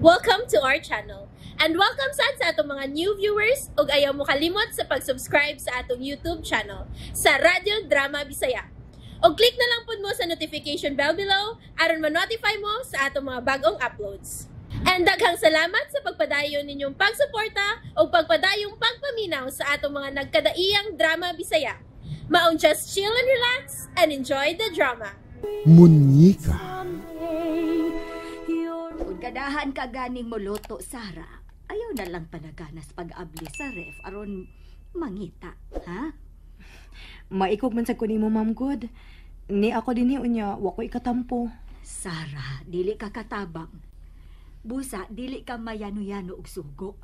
Welcome to our channel. And welcome sad sa atong mga new viewers ug ayaw mo kalimot sa pag-subscribe sa atong YouTube channel sa Radyo Drama Bisaya. Og click na lang pud mo sa notification bell below aron ma-notify mo sa atong mga bagong uploads. And daghang salamat sa pagpadayon ninyong pagsuporta ug pagpadayong pagpaminaw sa atong mga nagkadaiyang drama Bisaya. Maong just chill and relax and enjoy the drama. Munyika. Kung ganahan ka ganing moluto, Sara, ayaw na lang panaganas pag-abli sa ref aron mangita, ha? Maikog man sa kunin mo, Ma'am Good. Ni ako din unya, wa ko ikatampo. Sara, dili ka katabang. Busa, dili ka mayano-yano og sugo.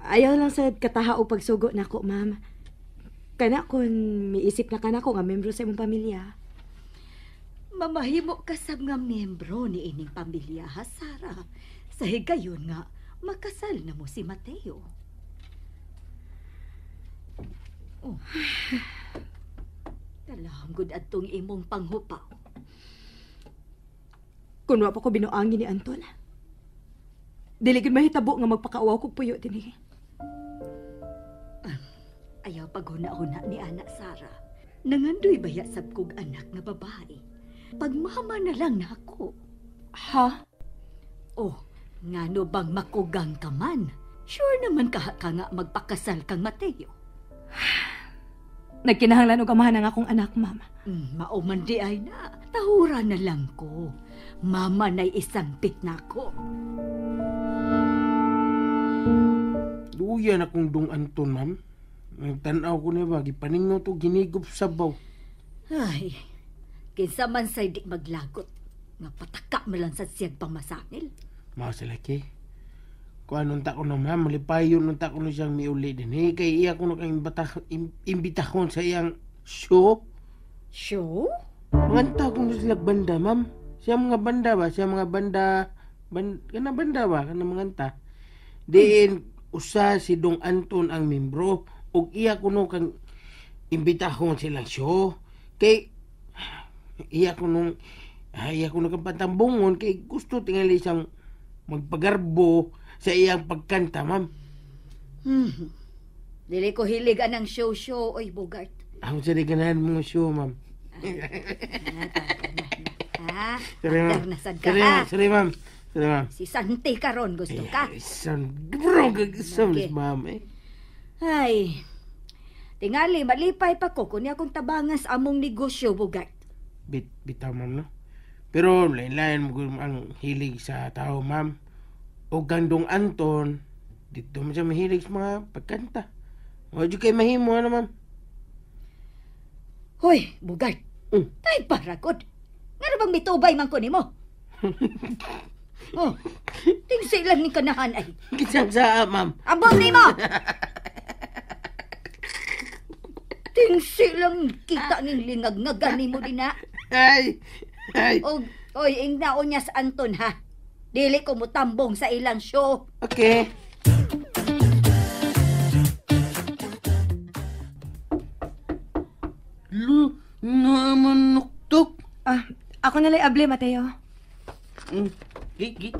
Ayaw lang sa kataha o pagsugo nako, ma'am. Kana kung miisip na kanako nga membro sa imong pamilya. Mamahimo ka sab nga miyembro ni ining pamilya, ha, Sara? Sa higayon nga, makasal na mo si Mateo. Oh. Talahom gud adtong imong panghupaw. Kun wa pa ko binuangin ni Anton. Dili gud mahitabo nga magpakauwaw kog puyo dinhi. Ayaw paghuna-huna ni anak Sara. Nangandoy baya sab kog anak nga babae. Pagmama na lang nako. Ha? Oh, ngano bang makugang ka man? Sure naman ka, ka nga magpakasal kang Mateo. Nagkinahanglan og amahan ang akong anak, ma'am. Mao man di ay na. Tahura na lang ko. Mama na'y isang bit na ko. Luya na kong Dong Anton, ma'am. Nagtanaw ko niya ba, gipaningaw to, ginigop sabaw. Ay, kinsa man say di maglagot. Nga pataka man lang sa siyag pamasanil. Mga salaki, kung anong tako na ma'am, malipayon nung tako na siyang miuli din. Eh, kay iya ko na kang imbitahon sa iyang show. Show? Manganta ko na sila banda, ma'am. Siya mga banda ba? Siya mga banda, kana banda ba? Kana manganta. Diin, usa si Dong Anton ang membro. Ug iya ko no kang imbitahon silang show. Kay, iya ko nung, iya ko nung kang patambungon, kay gusto tingali siyang magpagarbo sa iyang pagkanta, ma'am. Dili ko hilig anang show-show, oy, Bogart. Ako sa di ganahan mga show, ma'am. Ha? Sorry, ma'am. Nasad ka, Sorry, ha? ma'am. Sorry, ma'am. Sorry, ma'am. Si Santi karon gusto ka? Isang bro, kagisam, Okay. ma'am, eh. Ay, tingali, malipay pa ko kung akong tabangas among negosyo, Bogart. Bitaw, ma'am, no? Pero lain-lain mo ang hilig sa tao, ma'am. O gandong Anton, dito man siya mahilig sa mga pagkanta. O, di kayo mahimo, ano, ma'am? Hoy, Bogart. Tay paragod. Nga bang mitubay man ko nimo? Oh, tingsi lang ni kanahan ay. Kisang saa, ma'am. Ambot nimo! Tingsi lang kita ning lingag-ngagan nimo din na. Ay! Ay! Og, oy, ingnaon niya sa Anton, ha? Dili ko mutambong sa ilang show. Okay. Lu, naman nuktok. Ah, ako nala'y able, Mateo. Gi.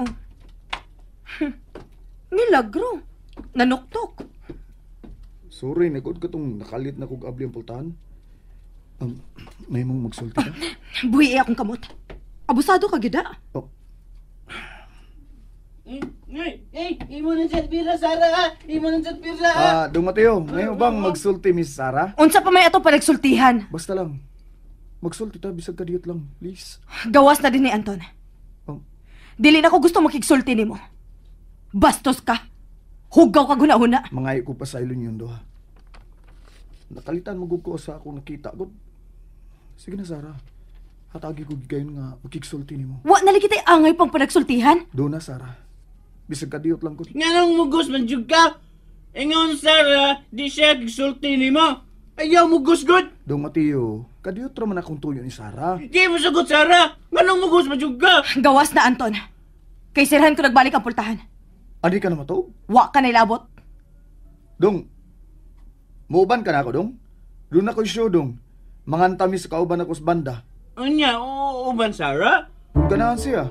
Oh. Milagro. Nanuktok. Sorry, nagod ka tong nakalit na kog abli ang pultahan. May mong magsulti ka? Buhi akong kamot. Abusado ka, gida. Oh. Ay, imo nang sa pira, Sara, ha? Imo nang sa pira. Dong Mateo, may bang magsulti, Miss Sara? Unsa pa may ato panagsultihan? Basta lang. Magsulti ta, bisag kadiyot lang, please. Gawas na din ni Anton. Oh. Dili na ko gusto makigsulti nimo. Bastos ka. Hugaw ka guna-una. Mangayo ko pa sa ilon yun, doha. Nakalitan magug ko sa akong nakita. God. Sige na, Sara. Hatagi ko gayon nga makigsulti nimo. Wa na kita'y angay pang panagsultihan. Do na, Sara. Bisag kadiyot lang ko. Nganong mugos man jud ka? Ingon, Sara, di siya gsulti nimo. Ayaw mugos gud. Dong Mateo, kadiyot ra man akong tuyo ni Sara. Di mo sagot, Sara. Nganong mugos man jud ka? Gawas na, Anton. Kay sirhan ko nagbalik ang pultahan. Adi ka na matuog? Wa ka na ilabot. Dong, muuban ka na ako, Dong? Doon ako show, Dong. Mangantami sa kauban ako sa banda. Unya, uban Sarah? Kung ganahan siya.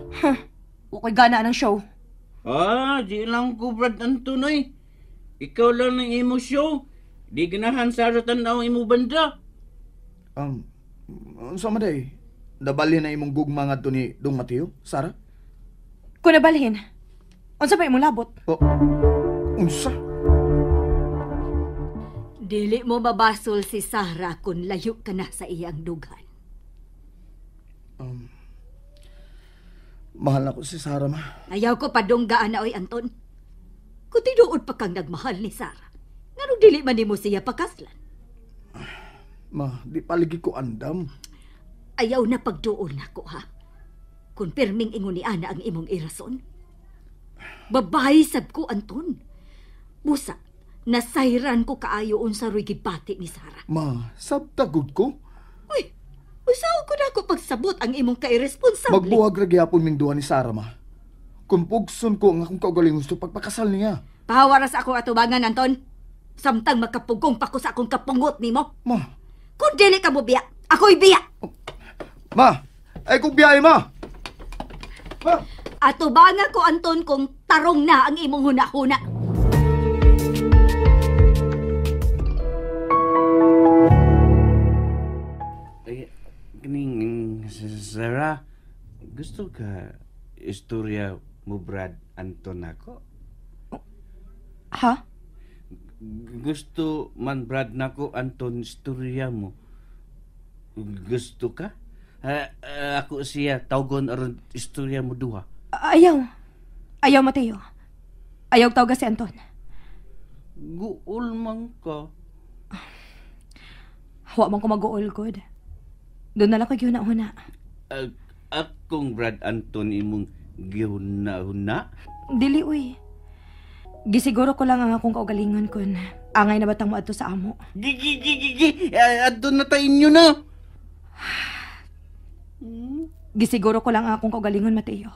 Wa ko'y gana ng show. Ah, di lang ko Brad Anton oy. Ikaw lang ng imo show. Di ganahan Sarah tan-aw imo banda. Unsa man day? Nabalhin na imong gugma ngadto ni Dong Mateo, Sarah? Kung nabalhin, unsa pa imong labot? Oh, unsa? Dili mo mabasol si Sarah kung layo ka na sa iyang dughan. Mahal na ko si Sarah, ma. Ayaw ko padunggaan na oy, Anton. Kung tinuod pa kang nagmahal ni Sarah, nganong dili man nimo siya pakaslan? Ma, di paligi ko andam. Ayaw na pagduol nako, ha? Kung pirming ingon ni Ana ang imong irason. Babae sab ko, Anton. Busa, nasayran ko kaayo unsa roy gibati ni Sarah. Ma, sabtagod ko. Uy, usaw ko na ako pagsabot ang imong kairesponsable. Magbuhag ra gihapon ming duha ni Sarah, ma. Kung pugson ko ang akong kaugalingon sa pagpakasal niya. Pahawara sa akong atubangan, Anton. Samtang makapugong pa ko sa akong kapungot nimo. Ma. Kung dili ka mo biya, ako'y biya. Ma, ay kung biyahe, ma. Ma. Atubangan ko, Anton, kung tarong na ang imong huna-huna. Ay, kining Sarah, gusto ka istorya mo Brad Anton ako? Ha? Gusto man Brad nako Anton istorya mo. Gusto ka? Ako siya tawgon aron istorya mo duha. Ayaw. Ayaw, Mateo. Ayaw tawga si Anton. Guol man ka. Wa man ko mag-uol, God. Doon na lang ko gihuna-huna. Akong Brad Anton imong gihuna-huna? Dili, uy. Gisiguro ko lang ang akong kaugalingon kun angay na batang moadto sa amo. Gigi! Adto na ta inyo na! Gisiguro ko lang ang akong kaugalingon, Mateo.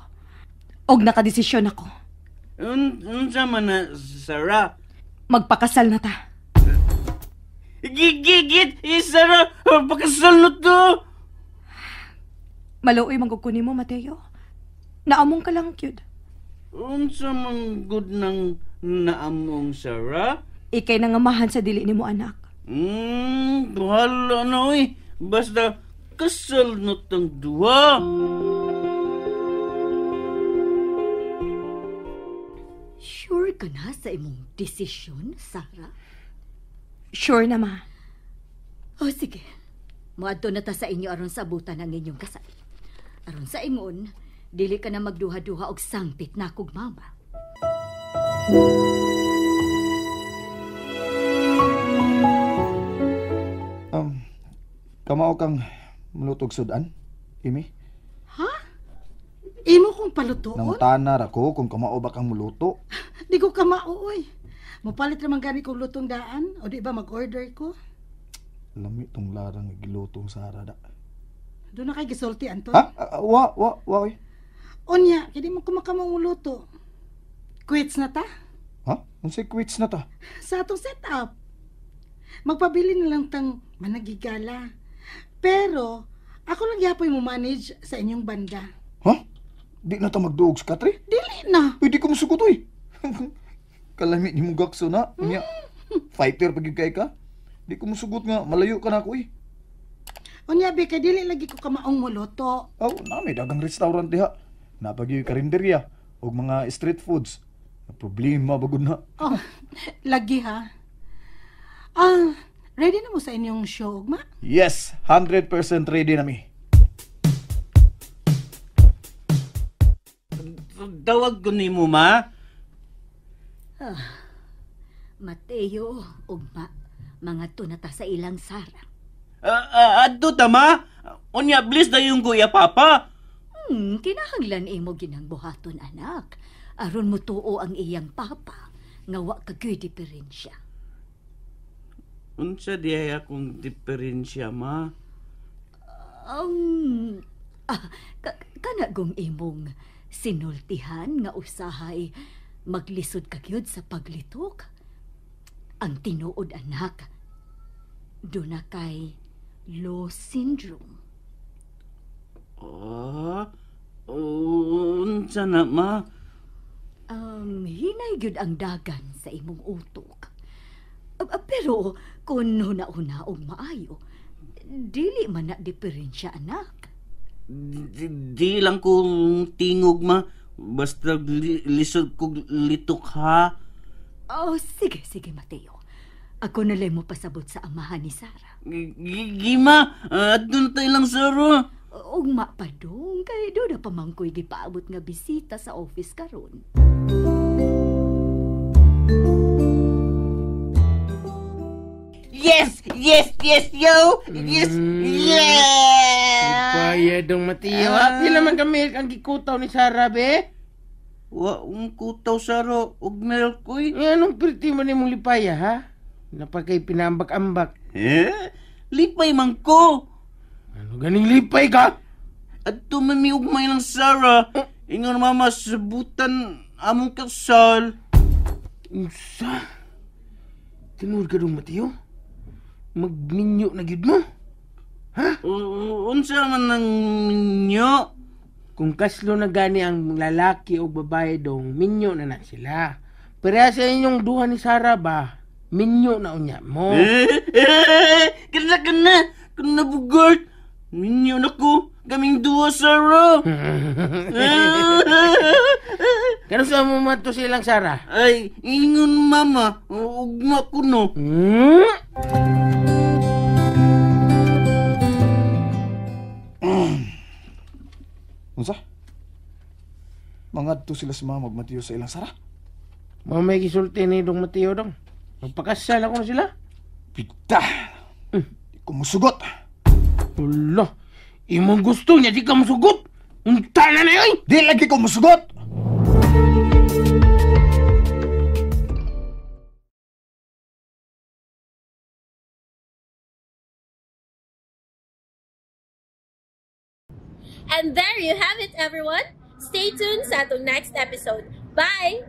Og nakadesisyon ako. Unsa man na, Sarah? Magpakasal na ta. Gigigit! Sarah! Pakasal na to! Maluoy manggugkuni mo, Mateo. Naamong ka lang, cute. Unsa man gud nang naamong, Sarah? Ikay nangamahan sa dili nimo, anak. Bahala na, oy. Basta kasal na tang duha. Sure ka na sa imong desisyon, Sarah? Sure na, ma. Oh, sige. Moadto na ta sa inyo aron sabutan ang inyong kasal. Aron sa ingon, dili ka na magduha-duha og sangpit na kog mama. Kamao kang mulutog sudan, Imi? Ha? Imo kong palutoon? Nangutana ra ko kung kamao ba kang muluto. Di ko kamao, oy. Mopalit naman gani kong lutong daan o di ba mag-order ko? Lami tong larang gilutong Sara da. Doon na kay gisulti, Anton. Ha? Wa, oy. Unya, kay di mo kumakamong luto. Quits na ta? Ha? Unsay quits na ta? Sa atong setup. Magpabili na lang tang managigala. Pero, ako lang yapoy mo manage sa inyong banda. Ha? Di na ta magduog sa katri? Dili na. Pwede ko musugot, oy. Kalami ni mong gakso na. Unya, fighter pag kay ka. Di ko musugot nga, malayo ka na ako, eh. Unya, be, kay dili lagi ko kamaong muluto. Oh, nami, dagang restaurant diha. Napagyo karinderya o mga street foods. Problema bagod na. Oh, lagi ha. Ready na mo sa inyong show, ma? Yes, 100% ready na mi. Tawag ko ni mo, ma. Mateo, ugma, mga tunata sa ilang Sara. Adto ta, ma? Unya, bless na yung kuya, papa. Kinahanglan imo ginang buhaton, anak. Aron mo tuo ang iyang papa, nga wa ka gyud diferensya. Unsa diay akong diferensya, ma? Kana gong imong sinultihan nga usahay maglisod ka gyud sa paglitok. Ang tinuod, anak, duna kay Lowe syndrome. Ah, unsa na, ma? Hinay gyud ang dagan sa imong utok. Pero kung huna-huna og maayo, dili man na diferensya, anak. Di lang kong tingog, ma. Basta lisod kong litok, ha? Oh, sige, sige, Mateo. Ako na lang mo pasabot sa amahan ni Sarah. Gima, adto na lang, Sarah. Ugma pa dong, kay doon na pamangkoy gipaabot nga bisita sa office karon. Yes! Yes! Yes! Yo! Yes! Yeah! Kaya dong Mateo. Ah. Pila man kami ang gikutaw ni Sarah, be? Wa ang kutaw, Sarah. Og milk, uy. Eh, anong pirti mo ni mong lipaya, ha? Napakay pinambak-ambak. Eh? Lipay man ko. Ano ganing lipay ka? At mami ugmay lang, Sarah. Ingon mama, sabutan among kasal. Unsa? Tinuod ka dong, Mateo? Magminyo na gyud mo? Ha? Unsa man ang minyo? Kung kaslo na gani ang lalaki o babae dong, minyo na na sila. Pero sa inyong duha ni Sarah ba, minyo na unya mo. Kana kana, kana bugart. Minyo na ko, kaming duha, Sarah. Kano sa mo mato silang Sarah? Ay, ingon mama, ugma ko no. Hmm? Unsa? Mangadto sila sa mama ug Mateo sa ilang Sarah? Mao may gisulti ni dong Mateo dong. Magpakasal ako na sila. Pita! Di ko musugot. Hala, imong gusto niya di ka musugot. Unta na na yun! Di lagi ko musugot! And there you have it, everyone. Stay tuned sa atong next episode. Bye!